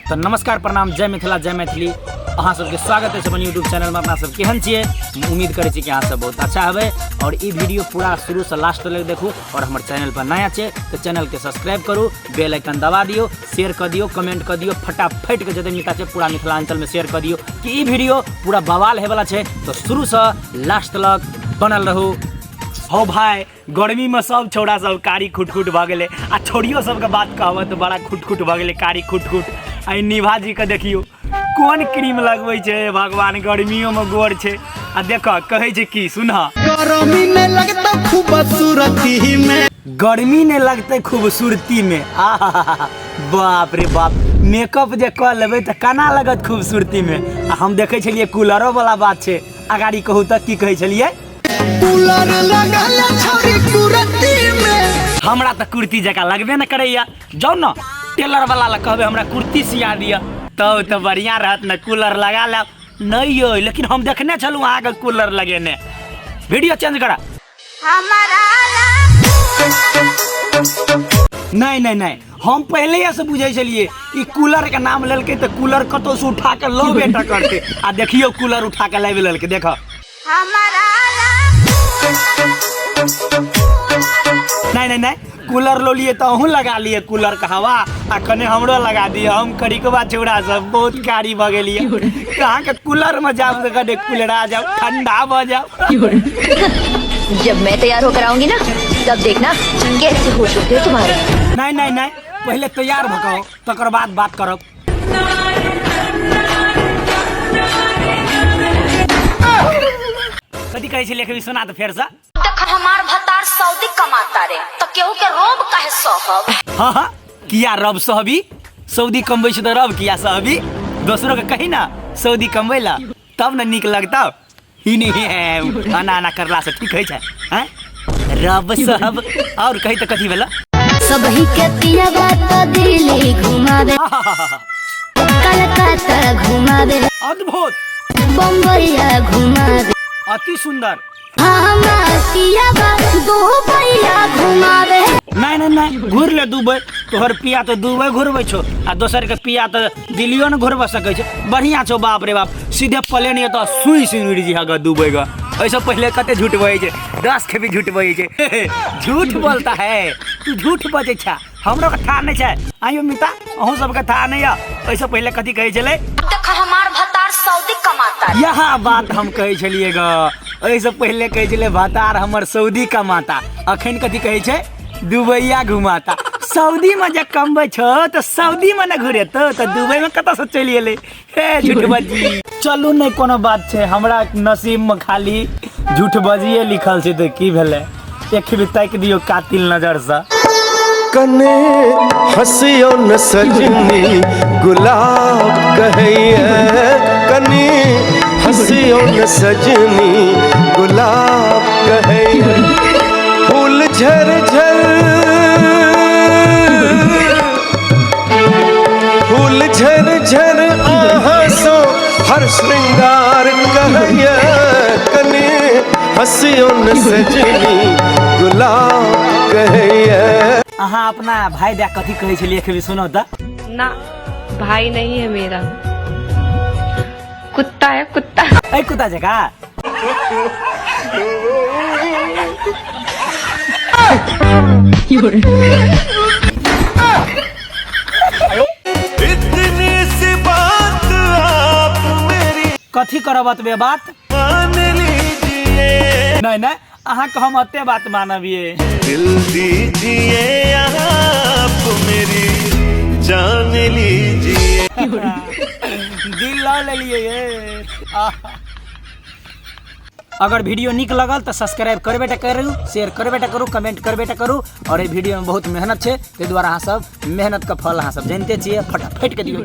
तऽ नमस्कार, प्रणाम, जय मिथिला, जय मैथिली। अहाँ सबके स्वागत अछि अपन यूट्यूब चैनलमे। अपना सब केहन छियै? उम्मीद करै छी कि अहाँ सब बहुत अच्छा हेबै। और ई वीडियो पूरा शुरूसँ लास्ट तक देखू। और हमर चैनल पर नया छै तऽ चैनलके सब्सक्राइब करू, बेल आइकन दबा दियौ, शेयर कऽ दियौ, कमेंट कऽ दियौ, फटाफट के जते मिथिला छै पूरा मिथिलाञ्चलमे शेयर कऽ दियौ कि ई वीडियो पूरा बवाल होयवला छै। तऽ शुरूसँ लास्ट तक बनल रहू। हो भाई, गर्मी में सब छौड़ा सब कारी खुटखुट भऽ गेलै आ छौड़ियो सबके बात कहबै तऽ बड़ा खुटखुट भऽ गेलै, कारी खुटखुट। आ ई निभा जी के देखियौ कोन क्रीम लगबै छै, भगवान, गर्मियो में गोर छै। आ देख कहै छै की, सुनह, गर्मी नहीं लगता खूबसूरती में, गर्मी नहीं लगतै खूबसूरती में। आहा, बाप रे बाप, मेकअप जे कऽ लेबै तऽ केना लगत खूबसूरती में? आ हम देखै छलियै कूलरो वाला बात छै। अगाड़ी कहू तऽ की कहै छलियै? कूलर लगल छौरी कुरती में। हमरा तऽ कुर्ती जकाँ लगबे ने करैया। जाउ ने टेलर वाला लग, कहबै हमरा कुर्ती सिया दिअ, तब तऽ बढ़िआँ रहत ने, कूलर लगा लेब। नहि यौ, लेकिन हम देखने छलहुँ अहाँके कूलर लगेने। वीडियो चेंज करा। नहीं नहीं नहीं, हम पहले से बुझै छलियै ई कूलर के नाम लेलकै तऽ कूलर कतौ से उठा के लौ बेटा करते। आ देखियौ कूलर उठा के लाबि लेलकै, देख। नहीं नहीं नहीं, कूलर लो लिए तऽ अहूँ लगा लिए कूलर के हवा आ कने हमरो लगा दिअ। हम करिकबा छौड़ा सब बहुत कारी भऽ गेलियै, अहाँके कूलर में जाब तऽ कने कूलरा जाब, ठंडा भऽ जाब। जब मैं तैयार होकर आऊंगी ना, तब देखना कैसे होश उठते हैं तुम्हारे। नहीं नहीं नहीं, पहले तैयार भऽ कऽ तकर बाद बात करब। कथी कहै छलियै कभी सुना तऽ फेरसँ। देख हमार भतार सऊदी कमाता रे, तो केहू के रोब काहे सहब? हाँ हाँ, किया रब सहबी? सऊदी कमबै छै तऽ रब किया सहबी? दोसरो के कही ना सऊदी कमबै ला, तब ने नीक लगतौ। ही नहीं है, आना आना करला से ठीक होइ छै हैं? रब सहब और कही तऽ कथी भेला? सबही के पियवा तो दिल्ली घुमावे, कलकत्ता घुमावे, अद्भुत, बम्बईया घुमावे, अति सुंदर, हमार पियवा दुबईया घुमावे। नहीं नहीं नहीं, घूर ले दुबई। तोहर पिया तो दुबई घुरबै छौ आ दोसर के पिया तो दिल्लियो ने घुरबा सकै छै। बढ़िया छौ, बाप रे बाप, सीधे प्लेन ये तो सुई सुई उड़ि जिहा ग दुबई ग। एहिसँ पहिले कते झूठ बजै छै, 10 खेपी झूठ बजै छै। झूठ बोलता है तू, झूठ बजै छै, हमरो के था नहि छै। आइयो मिता, अहूँ सबके था नहि यऽ। एहिसँ पहिले कथी कहै छलै? देख हमार भतार सऊदी कमाता रे। यह बात हम कहै छलियै ग। एहिसँ पहिले कहै छलै भतार हमर सऊदी कमाता, अखन कथी कहै छै? दुबईया घुमाता। सऊदी में जे कमबै छौ तऽ सऊदी में ने घुरेतौ तऽ दुबई में कतऽ से चलि एलै? हे झूठबजी। चलू नहि कोनो बात छै, हमरा नसीब में खाली झूठबजिए लिखल छै तऽ की भेलै? एक भी ताकि दियौ कातिल नजर से। कने हंसियो न सजनी गुलाब कहैया, कने हंसियो न सजनी गुलाब कहैया, फूल झर झर, फूल झर झर आहाँ सो हर श्रृंगार कहैया, कने हंसियो न सजनी गुलाब कहैया। अहाँ अपना भाई दए कथी कहै छलियै एक बेर सुनौ तऽ। ना, भाई नहीं है मेरा, कुत्ता है कुत्ता। ऐ कुत्ता जका। इतनी सी बात आप मेरी कथी करब अतबे बात? मान लीजिए। नहीं नहीं, अहाँके हम अते बात मानबियै। दिल दीजिए आप मेरी जान लीजिए। दिल लऽ लेलियै ये। अगर वीडियो नीक लगल तऽ सब्सक्राइब करबे टा करू, शेयर करबे टा करू, कमेंट करबे टा करू। और एहि वीडियो में बहुत मेहनत छै, ताहि दुआरे अहाँ सब मेहनत के फल अहाँ सब जानिते छियै, फटाफट के दियौ।